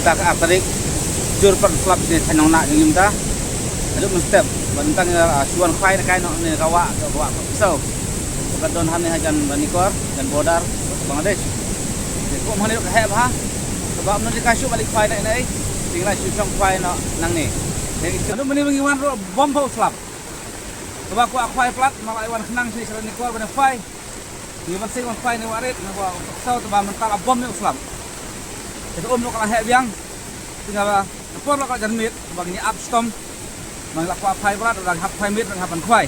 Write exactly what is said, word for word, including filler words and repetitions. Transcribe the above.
Ta ka ar tarik jur pat slap ne thainong na jong ta. Adu mynstep ban tang, ah, shuan khwai na kai no ne ka wah, ka wah ka psaw. Ka don han ne hajan Ranikor, jan border Bangladesh. Ne ko mane ka heh bha. Ka ba mno ka shu balik khwai na ne. Ting la shu shong khwai no nang ne. Ne adu mane ngi wan ro bom bha slap. Ka ba ko khwai plat ma la wan khnang shi sra Ranikor ban khwai. Ngi ban sing wan khwai ne warit ne wa psaw ta ba mynta la bom ne slap. Te um no ka la heh biang. Tinga ba por la ka jan mit ba ngi ap stom. Mang la kwa phai brat la hap phai mit la hap ban khwai.